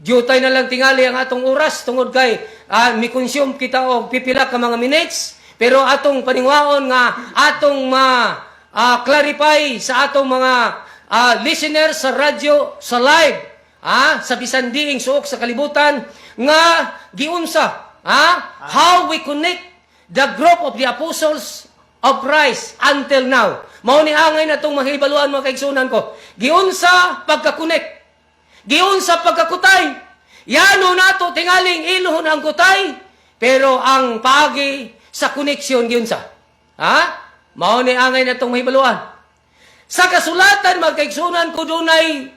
Diutay na lang tingali ang atong oras tungod kay mi-consume kita og pipila ka mga minutes, pero atong paningwaon nga atong ma clarify sa atong mga listeners sa radyo, sa live, sa bisan diing suok sa kalibutan nga giunsa how we connect the group of the apostles of Christ until now. Mao ni angay na itong mahibaluan, mga kaigsunan ko. Giunsa pagka-connect. Giunsa pagkakutay. Yano nato tingaling ilohon ang kutay, pero ang paagi sa connection giunsa. Ha? Mao ni angay na itong mahibaluan. Sa kasulatan, mga kaigsunan ko, dunay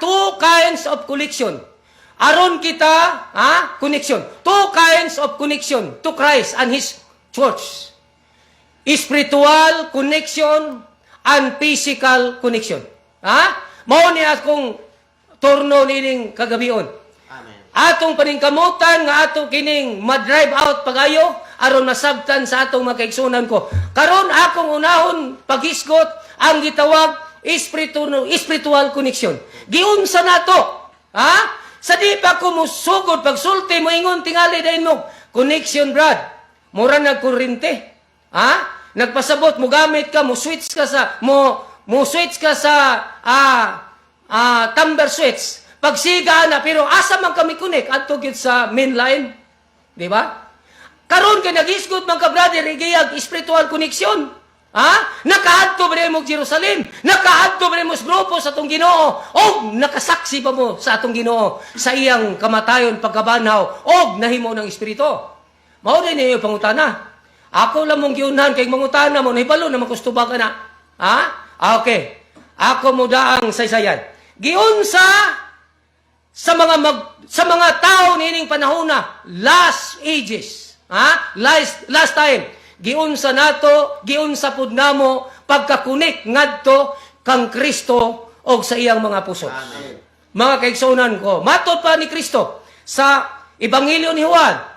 two kinds of connection. Aron kita, connection. Two kinds of connection to Christ and His church. Spiritual connection and physical connection. Ha? Mao ni akong turno nining kagabion. Amen. Atong paningkamutan nga ato kining ma-drive out pagayo aron masabtan sa atong mga kaigsunan ko. Karon akong unahon paghisgot ang gitawag spiritual connection. Giunsa nato? Ha? Sa di pa ko musugod pagsulti, moingon tingali dayon mo, "Connection, Brad. Mura nagkurente." Ha? Nagpasabot mo gamit ka, mo switch ka sa tumbler switch. Pagsiga na, pero asa man kami connect adto gyud sa main line? Di ba? Karon kay naghisgot man ka, brother, igiyag spiritual connection. Ha? Nakaadto ba mo Jerusalem? Nakaadto ba mo sa grupo sa atong Ginoo? Og nakasaksi ba mo sa atong Ginoo sa iyang kamatayon, pagkabanhaw og nahimo ng espiritu? Mao din ninyo pangutana. Ako lang mong giunhan kay mangutana mo, nahibalo na makustuba ka na. Ha? Ah, okay. Ako mo daang saysayan. Giunsa sa mga tao niining panahona, last ages, ha, last time, giunsa nato, giunsa pud namo pagka-connect ngadto kang Kristo og sa iyang mga apostol? Amen. Mga kaigsuonan ko, matod pa ni Kristo sa Ebanghelyo ni Juan,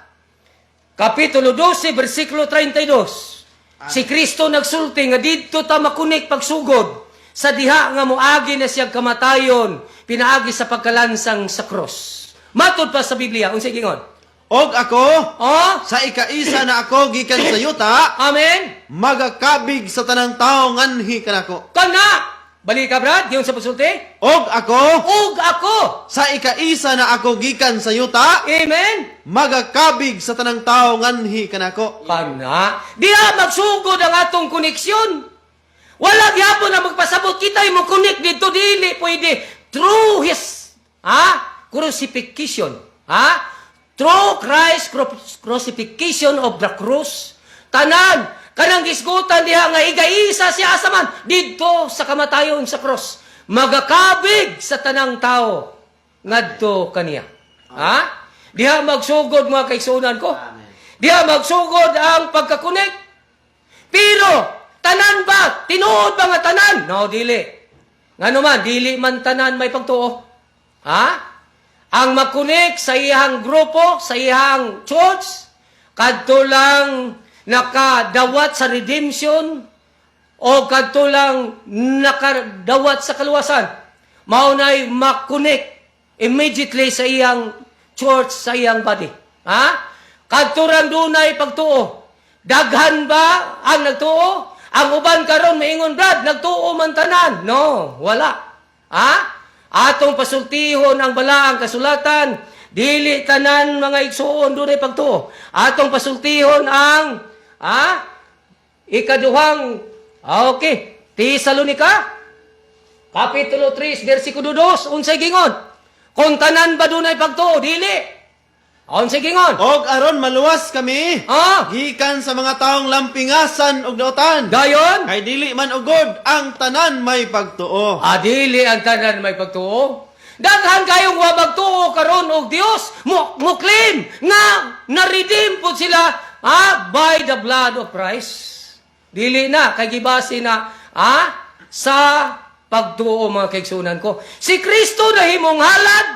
Kapitulo 12, versikulo 32. Si Kristo nagsulti nga didto ta ma-connect pagsugod sa diha nga moagi na siya kamatayon pinaagi sa pagkalansang sa cross. Matod pa sa Biblia, unsay gingon? Og ako, Oh, sa ikaisa na ako gikan sa yuta, amen. magakabig sa tanang tao nganhi kanako. Kana balik ka, Brad, giunsa pagsulti? Og ako, Og ako, sa ikaisa na ako gikan sa yuta, amen. magakabig sa tanang tao nganhi kanako. Kana diha magsugod ang atong koneksyon. Wala gyapon na magpasabot kita mo connect dito, dili pwede through his crucifixion. Ha? Through Christ crucifixion of the cross. Tanan kanang gisgutan diha nga igaisa siya asa man didto sa kamatayon sa cross. Magakabig sa tanang tao ngadto kaniya. Ha? Diha magsugod, mga kaigsuonan ko. Amen. Diha magsugod ang pagka-connect. Pero, tanan ba? Tinuod ba nga tanan? No, dili. Ngano man, dili man tanan may pagtuo. Ha? Ang mag-connect sa iyang grupo, sa iyang church, kadto lang nakadawat sa redemption o kadto lang nakadawat sa kaluwasan. Mao na'y ma-connect immediately sa iyang church, sa iyang body. Ha? Kadto rang dunay pagtuo. Daghan ba ang nagtuo? Ang uban karon maingon, "Brad, nagtuo man tanan." No, wala. Ha? Atong pasultihon ang balaang kasulatan, dili tanan, mga igsuon, dunay pagtuo. Atong pasultihon ang ikaduhang okay, Tesalonica Kapitulo 3, versikulo 2, unsay gingon? Kung tanan ba dunay pagtuo, dili. Unsay gingon? Og aron maluwas kami, gikan sa mga taong lampingasan og dautan. Dayon? Kay dili man ugod ang tanan may pagtuo. Dili ang tanan may pagtuo. Daghan kayong wa magtuo karon og Dios, mo claim nga na-redeem pud sila by the blood of Christ. Dili na kay gibase na sa pagtuo, mga kaigsunan ko. Si Kristo nahimong halad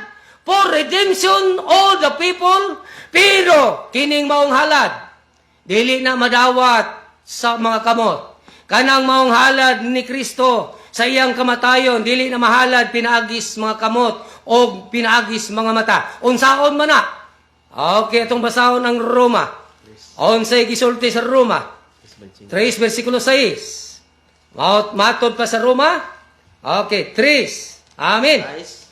for redemption all the people, pero kining maong halad dili na madawat sa mga kamot. Kanang maong halad ni Kristo Sa iyang kamatayon dili na mahalad pinaagis mga kamot o pinaagis mga mata. Unsaon man na? Okay, atong basahon ang Roma. Unsay gisulti sa Roma? 3 versikulo 6. Matod pa sa Roma? Okay, 3. Amen.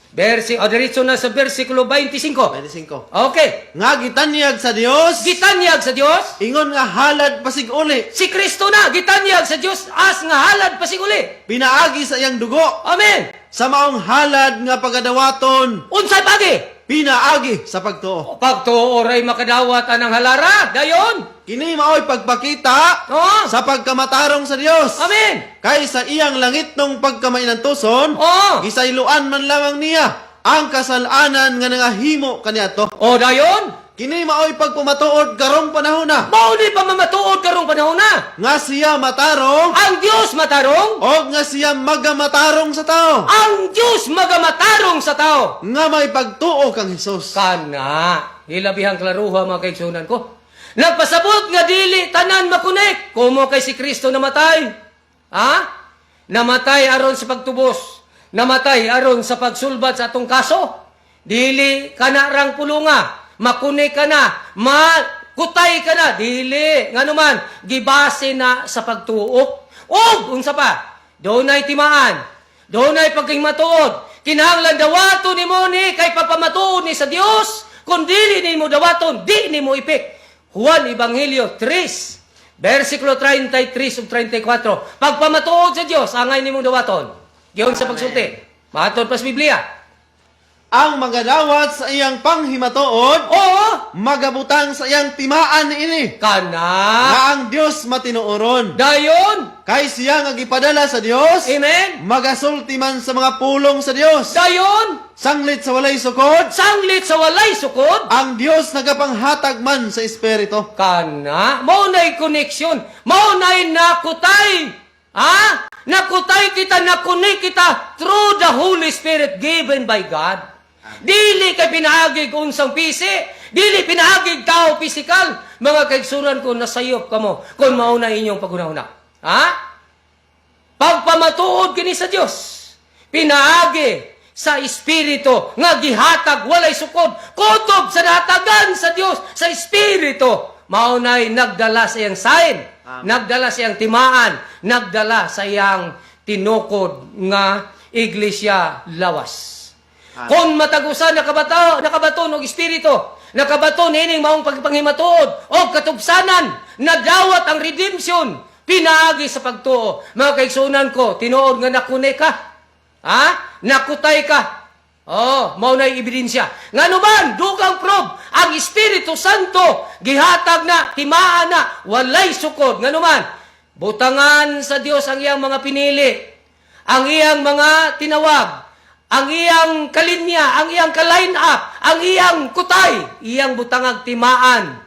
Versi, o diretso na sa versikulo 25. 25. Okay. Nga gitanyag sa Dios, Gitanyag sa Dios, ingon nga halad pasig uli, si Kristo na gitanyag sa Dios as nga halad pasiguli. Pinaagi sa iyang dugo, Amen. Sa maong halad nga pagadawaton, Unsay pagi? Pinaagi sa pagtuo. Pagtuo ray makadawat anang halara, dayon. Kini maoy pagpakita sa pagkamatarong sa Dios. Amen. Kay sa iyang langitnong pagkamainantuson, gisayloan man lamang niya ang kasalanan nga nangahimo kaniadto. O dayon. Kini maoy pagpamatuod karong panahona Mao ni pamamatuod karong panahona. Nga siya matarong Ang Dios matarong, og nga siya magamatarong sa tao. Ang Dios magamatarong sa tao. Nga may pagtuo kang Hesus. Kana, hilabihang klaruha, mga kaigsunan ko. Nagpasabot nga dili tanan makunik. Kumo kay si Kristo namatay. Ha? Namatay aron sa pagtubos. Namatay aron sa pagsulbat sa atong kaso. Dili kana rang pulunga. Makunik ka na. Makutay ka na. Dili. Nganuman, gibase na sa pagtuo. Og, unsa pa? Dunay timaan. Dunay pagkahimatuod. Kinahanglan dawaton nimo ni kay papamatuod ni sa Dios. Kung dili nimo dawaton, di nimo ipik. Juan Ebanghelyo 3, versikulo 33 ug 34. Pagpamatuod sa Dios, angay nimo dawaton. Giyon sa pagsulti. Matod pa sa Biblia. Ang magadawat sa iyang panghimatuod, magabutang sa iyang timaan niini. Kana. Nga ang Dios matinuoron. Dayon. Kay siya nga gipadala sa Dios, Amen. Magasulti man sa mga pulong sa Dios. Dayon. Sanglit sa walay sukod, Sanglit sa walay sukod. Ang Dios nagapanghatag man sa Espiritu. Kana, mao na'y connection, mao na'y nakutay. Ha? Nakutay kita, nakunik kita through the Holy Spirit given by God. Dili kay pinaagig unsang pisi, dili pinaagig tao pisikal. Mga kaigsunan ko, nasayop kamo kung mao na inyong paghunahuna. Ha? Pagpamatuod kini sa Dios, pinaagi sa Espiritu nga gihatag walay sukod, kutob sa natagan sa Dios sa Espiritu. Mao nay nagdala sa iyang sign, nagdala sa iyang timaan, nagdala sa iyang tinukod nga iglesia lawas. Kung matagusan nakabaton og espiritu, nakabaton ining maong pagpanghimatuod og katubsanan, nadawat ang redemption pinaagi sa pagtuo. Mga kaigsunan ko, tinuod nga nakune ka. Ha? Nakutay ka. Oh, mao na ebidensya. Ngano man, dugang proof, ang Espiritu Santo gihatag na, timaan na, walay sukod. Ngano man, butangan sa Dios ang iyang mga pinili, ang iyang mga tinawag, ang iyang kalinya, ang iyang ka-line up, ang iyang kutay, iyang butangag timaan.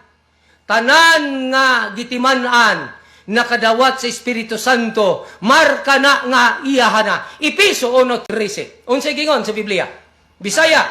Tanan nga gitiman-an, nakadawat sa Espiritu Santo, marka na nga iyahana. Epeso 1:13. Unsay gingon sa Biblia? Bisaya.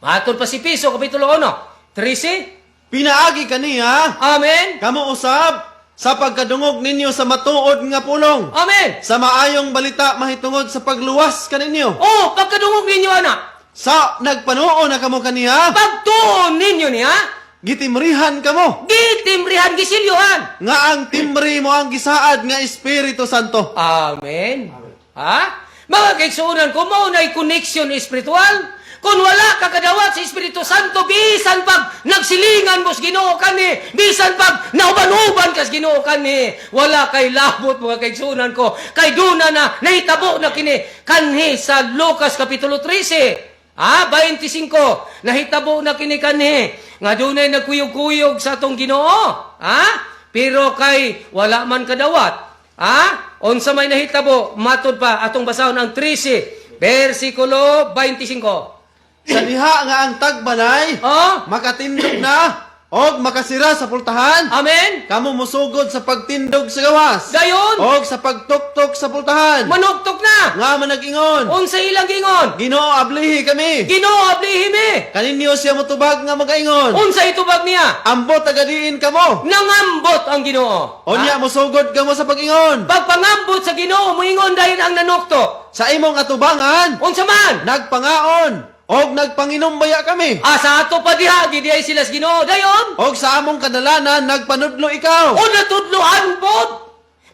Matod pa si Epeso kapitulo 1:13. Pinaagi kaniya, Amen. Kamo usab sa pagkadungog ninyo sa matuod nga pulong. Amen. Sa maayong balita mahitungod sa pagluwas kaninyo. Oh, pagkadungog ninyo ana, Sa nagpanuo na kamo kaniya, pagtuon ninyo niya, gitimrihan kamo. Gitimrihan, gisilyuhan. Nga ang timri mo ang gisaad nga Espiritu Santo. Amen. Ha? Mga kaigsuonan ko, mao na'y connection espiritual. Kung wala ka kadawat sa Espiritu Santo, bisan pag nagsilingan mo sa Ginoo kani, bisan pag nauban-uban ka sa Ginoo kani, wala kay labot, mga kaigsuonan ko. Kay duna na nahitabo na kini kanhi sa Lucas kapitulo 13. 25. Nahitabo na kini kanhi nga dunay nagkuyog-kuyog sa atong Ginoo. Ha? Pero kay wala man kadawat. Ha? Unsa may nahitabo, matod pa atong basahon ang 13, versikulo 25. Sa diha nga ang tagbalay, Oh? makatindog na, Og makasira sa pultahan. Amen. Kamo musugod sa pagtindog sa gawas. Dayon. Og sa pagtuktok sa pultahan. Manuktok na. Nga managingon. Unsa ilang gingon? "Ginoo, ablihi kami." "Ginoo, ablihi mi." Kaninyo siya motubag nga magaingon. Unsa itubag niya? "Ambot, tagadiin kamo." Nangambot ang Ginoo. Unya mosugod kamo sa pag-ingon. Pagpangambot sa Ginoo, moingon dayon ang nanuktok. "Sa imong atubangan, Unsa man? Nagpangaon og nagpanginom baya kami. Ah, sa ato pa diha, gidiay sila sa Ginoo. Dayon, Og sa among kadalanan nagpanudlo ikaw." O natudloan pod.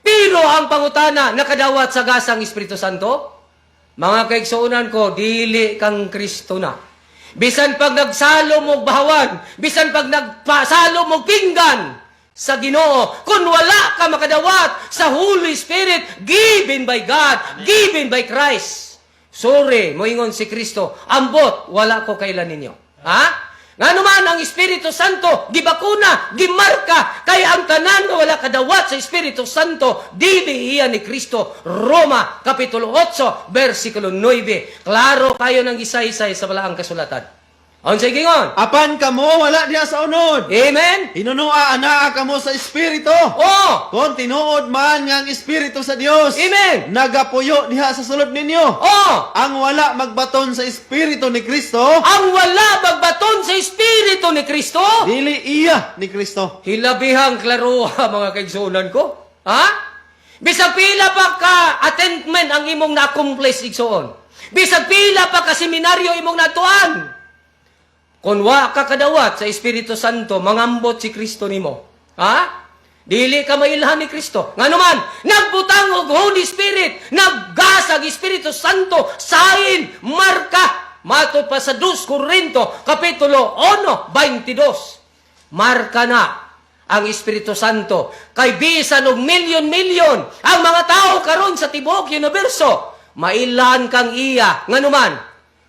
Pero ang pangutana, nakadawat sa gasang Espiritu Santo? Mga kaigsuonan ko, dili kang Kristo na. Bisan pag nagsalo mo bahawan, bisan pag nagpasalo mo pinggan sa Ginoo, kung wala ka makadawat sa Holy Spirit given by God, given by Christ. Sorry, moingon si Kristo, "Ambot, wala ko kailan ninyo." Ha? Ngano man ang Espiritu Santo, gibakuna, gimarka, kay ang tanan nga wala kadawat sa Espiritu Santo, dili iya ni Kristo. Roma, Kapitulo 8, versikulo 9. Klaro kayo ng isa-isay sa balaang kasulatan. Unsay gingon? Apan kamo wala diha sa unod. Amen? Hinunua anaa kamo sa Espiritu. Oh! Kung tinuod man nga ang Espiritu sa Dios Amen! nagapuyo diha sa sulod ninyo. Oh! Ang wala magbaton sa Espiritu ni Kristo, Ang wala magbaton sa Espiritu ni Kristo, dili iya ni Kristo. Hilabihang klaruha, mga kaigsuonan ko. Ha? Bisag pila pa ka attainment ang imong na-accomplish, igsoon. Bisag pila pa ka seminaryo imong natuan. Kung wa ka kadawat sa Espiritu Santo, mangambot si Kristo nimo. Ha? Dili ka mailhan ni Kristo. Ngano man, nagbutang og Holy Spirit, naggasag Espiritu Santo, sign, marka, matod pa sa 2 Corinto, Kapitulo 1, 22. Marka na ang Espiritu Santo. Kay bisan og milyon-milyon ang mga tao karon sa tibuok universo, mailan kang iya. Ngano man,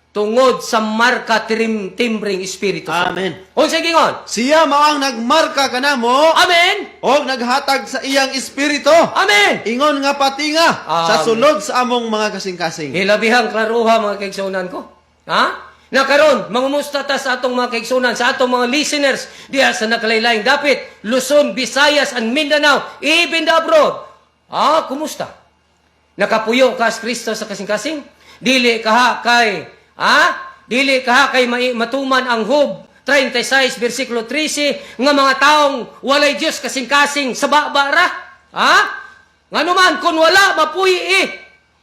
tungod sa marka timbring Espiritu Santo. Amen. Unsay gingon? Siya mao ang nagmarka kanamo Amen. og naghatag sa iyang Espiritu. Amen. Ingon nga patinga sa Amen. sulod sa among mga kasing-kasing. Hilabihang klaruha, mga kaigsuonan ko. Ha? Na karon, mangumusta ta sa atong mga kaigsuonan, sa atong mga listeners diha sa nakalaylayng dapit, Luzon, Visayas, and Mindanao, even the abroad. Ah, kumusta? Nakapuyo ka sa Kristo sa kasing-kasing? Dili kaha kay, ha? Dili kaha kay matuman ang Job 36 versikulo 13 nga mga taong walay Dios kasing-kasing sa baba ra. Ha? Ngano man kung wala mapuyi eh.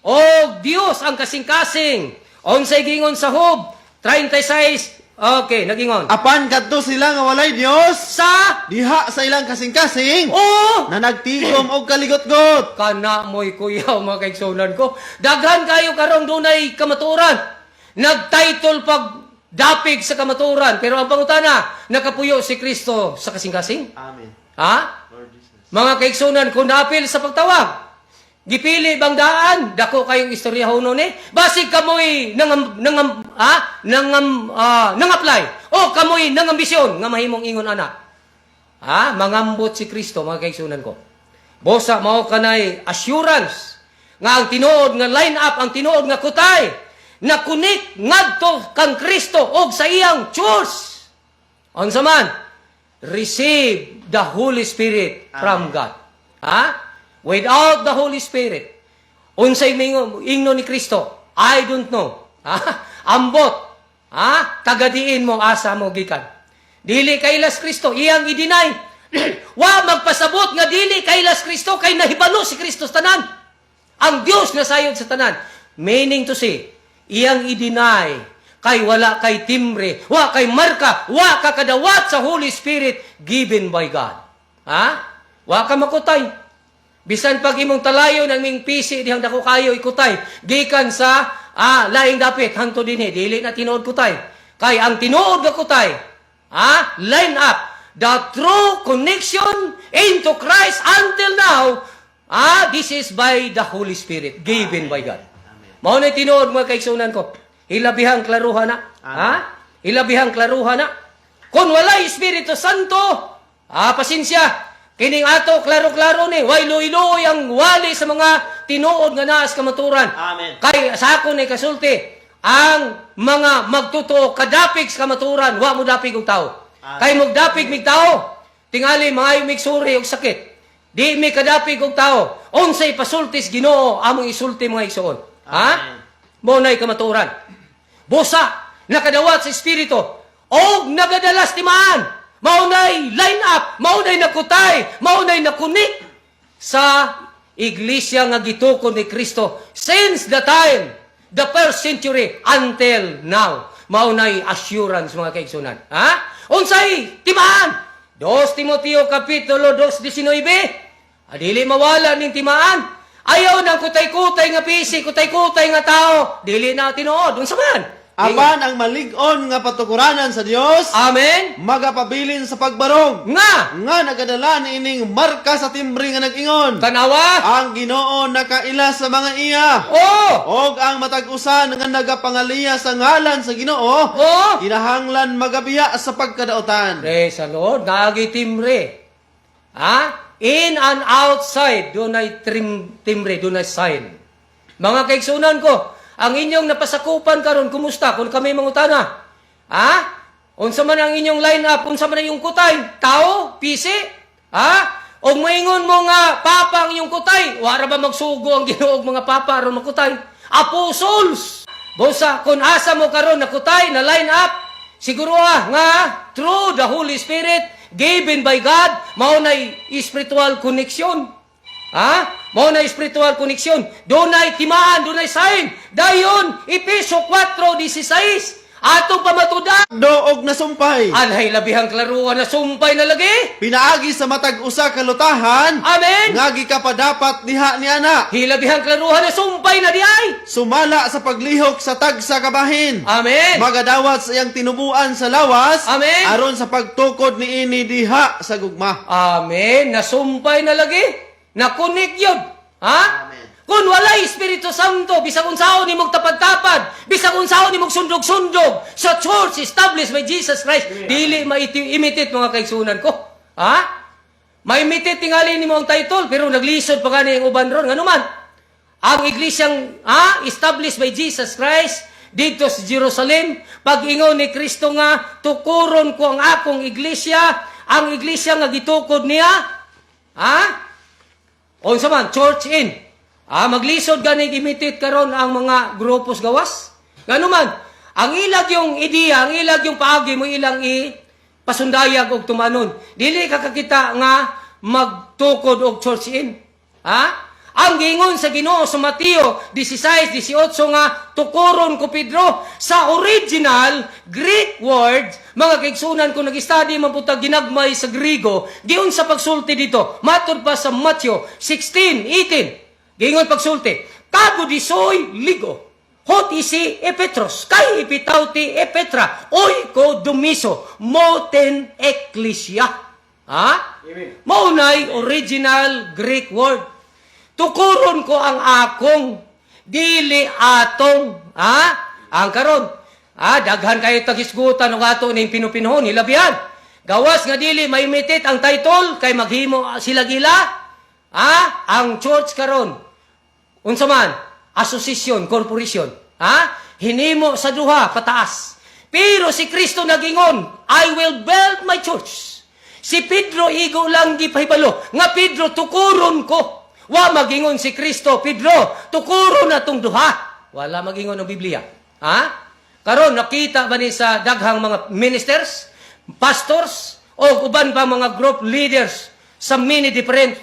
O Dios ang kasing-kasing. Unsay gingon sa Job 36? Okay, nagingon. Apan kadto sila nga walay Dios Sa diha sa ilang kasing-kasing Oh! na nagtigom og kaligot-got. Kana mo'y kuyaw, mga kaigsuonan ko. Daghan kayo karong dunay kamatuoran. Nagtitle pag dapig sa kamatuoran. Pero ang pangutana, nakapuyo si Kristo sa kasing-kasing? Amen. Ha? Lord Jesus. Mga kaigsuonan, kung naapil sa pagtawag, gipili bang daan? Dako kayong istorya huno ni. Basig kamoy nangam, nangam, ha? Nangam, nang-apply. O kamoy nangambisyon nga mahimong ingon ana. Ha? Mangambot si Kristo, mga kaigsuonan ko. Bosa mao kanay assurance nga ang tinuod nga line up, ang tinuod nga kutay na connect ngadto kang Kristo og sa iyang church. Unsa man? Receive the Holy Spirit from God. Ha? Without the Holy Spirit, unsay mingo ingno ni Kristo? "I don't know." Ha? Ambot. Ha? Tagadiin mo asa mo gikan. Dili kailas Kristo, iyang i-deny. Wa magpasabot nga dili kailas Kristo kay nahibalo si Kristo sa tanan. Ang Dios na sayod sa tanan. Meaning to say, iyang i-deny kay wala kay timbre, wa kay marka, wa ka kadawat sa Holy Spirit given by God. Ha? Wa ka makutay. Bisan pag imong talayo ng ming pisi dihang dako kayo ikutay gikan sa laing dapit hangtod dinhi, dili na tinuod kutay. Kay ang tinuod nga kutay, line up the true connection into Christ until now, this is by the Holy Spirit given by God. Mao na tinuod, mga kaigsuonan ko. Hilabihang klaruha na. Ha? Hilabihang klaruha na. Kung wala Espiritu Santo, pasensya. Kining ato klaro-klaro ni, way luoy-luoy ang wali sa mga tinuod nga naas kamaturan. Amen. Kay sa ako ni kasulti, ang mga magtotoo kadapig sa kamaturan, wa mo dapig og tao. Kay mugdapig mig tao. Tingali maayo mig suri og sakit. Di mi kadapig og tao. Unsay pasultis Ginoo among isulti, mga igsoon. Ha? Mao nay kamatuoran. Busa nakadawat sa espiritu og nagadalas timaan. Mao nay line up, mao nay nakutay, mao nay na-connect sa iglesia nga gitukod ni Kristo since the time, the first century until now. Mao nay assurance, mga kaigsunan. Ha? Unsay timaan? 2 Timoteo kapitulo 2:19. Adili mawala ning timaan. Ayaw ng kutay-kutay nga pisi, kutay-kutay nga tao. Dili na tinuod. Unsa man? Apan ang malig-on nga patukuranan sa Dios Amen. magapabilin sa pagbarog Nga nga nagadala niining marka sa timbre nga nag-ingon: Tanawa. "Ang Ginoo nakaila sa mga iya." Og ang matag usa nga nagapangaliya sa ngalan sa Ginoo kinahanglan magabiya sa pagkadaotan. Praise the Lord. Naagi timbre. Ha? In and outside, dunay timbre, dunay sign. Mga kaigsunan ko, ang inyong napasakupan karon, kumusta kung kami mangutana? Ha? Unsa man ang inyong line up, unsa man ang inyong kutay? Tao, pisi? Ha? Og maingon mo nga papa ang inyong kutay, wara ba magsugo ang Ginoo og mga papa aron makutay? Apostles! Busa kung asa mo karon nakutay na line up, siguro nga through the Holy Spirit given by God, mao nay spiritual connection. Ha? Mao na spiritual connection. Dunay timaan, dunay sign. Dayon, Epeso 4:16. Atong pamatudan. Do og nasumpay Anhay labihang klaruan, na sumpay na lagi. Pinaagi sa matag usa ka lutahan Amen. nga gikapadapat diha niana Hilabihang klaruhan, na sumpay na di ay. Sumala sa paglihok sa tagsa ka bahin Amen. Magadawat sa iyang tinubuan sa lawas Amen. Aron sa pagtukod niini diha sa gugma. Amen. Nasumpay na lagi. Na-connect yun. Ha? Amen. Kung walay Espiritu Santo, bisag unsaon nimong tapad-tapad, bisag unsaon nimong sundog-sundog sa church established by Jesus Christ, dili ma-imitate, mga kaigsunan ko. Ha? Ma-imitate tingali nimo ang title, pero naglisod pa gani ang uban ron. Ngano man? Ang iglesyang established by Jesus Christ dito sa Jerusalem, pag-ingon ni Kristo nga, "Tukuron ko ang akong iglesia," ang iglesia nga gitukod niya, ha? Unsa man, church in. Maglisod gani imitate karon ang mga grupos gawas. Ngano man, ang ilag yung ideya, ang ilag yung paagi mo ilang i pasundayag og tumanon. Dili ka kakita nga magtukod og church in. Ha? Ang giingon sa Ginoo sa Mateo 16:18 nga "Tukuron ko Pedro," sa original Greek word, mga kaigsunan, kung nag-study man pud ta ginagmay sa Griego, giun sa pagsulti dito, matud pa sa Mateo 16:18. Giingon pagsulti, "Kagodisoy ligo. Hot isi e Petros, kai ipitauti e Petra, oikodomiso, mo ten ecclesia." Ha? Mao nay original Greek word. Tukuron ko ang akong, dili atong, ha? Ang karon, daghan kayo tagisgutan og ato ning pinupinhon, hilabihan. Gawas nga dili ma-imitate ang title kay maghimo sila gila. Ha? Ang church karon, unsa man, association, corporation, ha? Hinimo sa duha pataas. Pero si Kristo nagingon, "I will build my church." Si Pedro igo lang gipahibalo nga, "Pedro, tukuron ko." Wa magingon si Kristo, "Pedro, tukuron na tong duha." Wala magingon ang Biblia. Ha? Karon nakita ba ni sa daghang mga ministers, pastors, o uban pa mga group leaders sa many different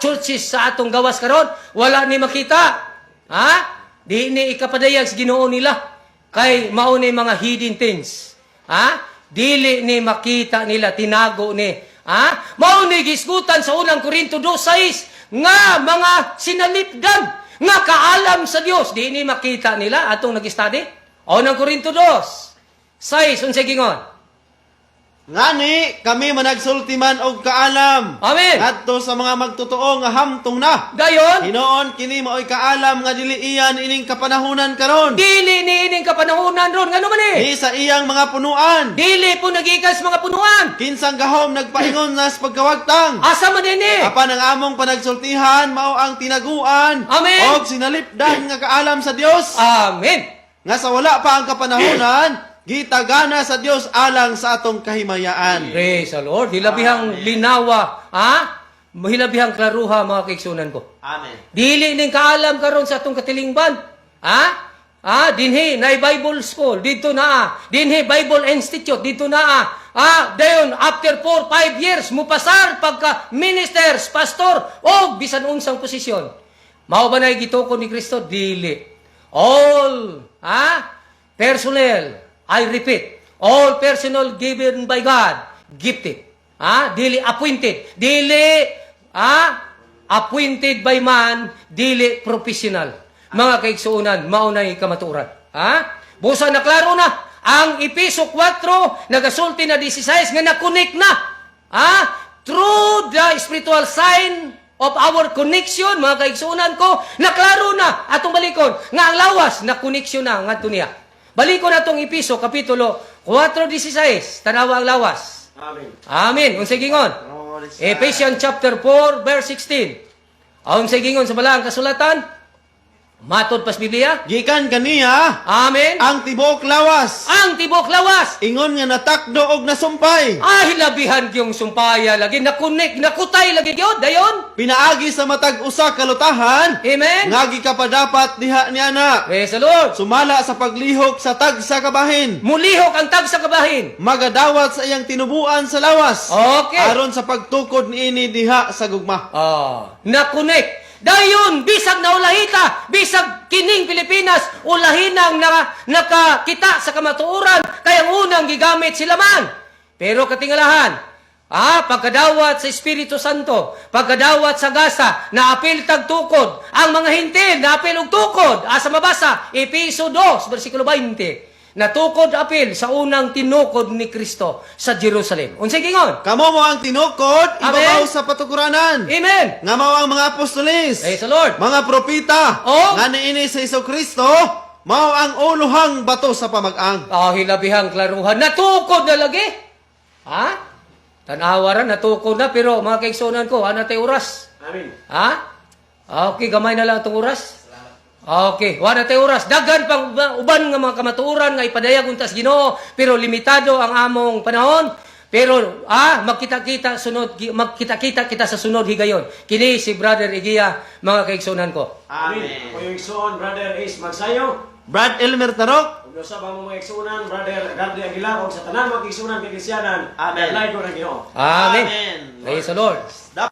churches sa atong gawas karon, wala ni makita. Ha? Di ni ikapadayag sa Ginoo nila kay mao ni mga hidden things. Ha? Dili ni makita nila, tinago ni. Ha? Mao ni gisgutan sa Unang Korinto 2:6 nga mga sinalipdan nga kaalam sa Dios, di ni makita nila atong nag-study. Unang Korinto 2:6, unsay gingon? Ngani kami managsulti man og kaalam Amen. ngadto sa mga magtotoo nga hamtong na. Dayon, Hinoon kini maoy kaalam nga dili iyan ining kapanahunan karon. Dili ni ining kapanahonan ron, ngano man eh? Ni sa iyang mga punuan. Dili po nagikan sa mga punuan. Kinsang gahom nagpaingon nas pagkawagtang. Asa man din eh? Apan ang among panagsultihan mao ang tinaguan Amen. og sinalipdan nga kaalam sa Dios Amen. Nga sa wala pa ang kapanahonan, Gitagana sa Dios alang sa atong kahimayaan. Praise the Lord. Hilabihang linawa, ha? Hilabihang klaruha, mga kaigsunan ko. Amen. Dili ning kaalam karon sa atong katilingban. Ha? Ah, dinhi na Bible School didto naa. Dinhi Bible Institute didto naa. Ah, dayon after 4 5 years mupasar pagka ministers, pastor o bisan unsang posisyon. Mao ba na gitukod ni Kristo? Dili. All, ha? Personnel, I repeat, all personnel given by God, gifted. Ha? Dili appointed. Dili, ha? Appointed by man, dili professional. Mga kaigsuonan, mao nay kamatuoran. Ha? Busa na klaro na ang Epeso 4 nagasulti na 16 nga na-connect na. Ha? Through the spiritual sign of our connection, mga kaigsuonan ko, naklaro na atong balikon nga ang lawas na connection na ngadto niya. Balikon atong Epeso kapitulo 4:16, tanawa ang lawas. Amen. Amen. Unsay gingon? Ephesians chapter 4 verse 16. Unsay gingon sa balaang kasulatan? Matod pas Biblia? Gikan kaniya Amen. ang tibuok lawas, Ang tibok lawas. ingon nga natakdo og nasumpay, Ay, labihan yung sumpaya lagi nakunik, nakutay lagi gyud dayon. Pinaagi sa matag usa ka lutahan Amen. nga gikapadapat diha niana. Praise the Lord. Sumala sa paglihok sa tagsa kabahin, Mulihok ang tagsa kabahin. Magadawat sa iyang tinubuan sa lawas. Okay. Aron sa pagtukod niini diha sa gugma. Ah, nakunik. Dayon, bisag naulahita, bisag kining Pilipinas, ulahinang nakakita sa kamatuoran, kay ang unang gigamit sila man. Pero katingalahan, pagkadawat sa Espiritu Santo, pagkadawat sa gasa, naapil tag tukod, ang mga Hentil, naapil og tukod, asa mabasa, Epeso 2, versikulo 20, natukod apil sa unang tinukod ni Kristo sa Jerusalem. Unsay gingon? Kamo mo ang tinukod ibabaw Amen. sa patukuranan. Amen. Nga mao ang mga apostoles, Praise the Lord. mga propita, Oh. nga niini sa Hesus Kristo, mao ang uluhang bato sa pamag-ang. Ah, hilabihang klaruhan. Natukod na lagi. Ha? Tanawa ra, natukod na. Pero mga kaigsunan ko, ana tay oras? Amen. Ha? Okay, gamay na lang itong oras. Okay, wala tay oras. Daghan pang uban nga mga kamatuoran nga ipadayag untas Ginoo, pero limitado ang among panahon. Pero magkita-kita kita sa sunod higayon. Kini si Brother Igia, mga kaigsunan ko. Amen. Ako yung igsoon, Brother Ace Magsayo. Brad Elmer Tarok. Ug usa pa mo mga igsuonan, Brother Garde Aguilar, ug sa tanan mga igsuonan kay Kristiyanan. Amen. Like ko ng Ginoo. Amen. Amen. Praise the Lord. Dapat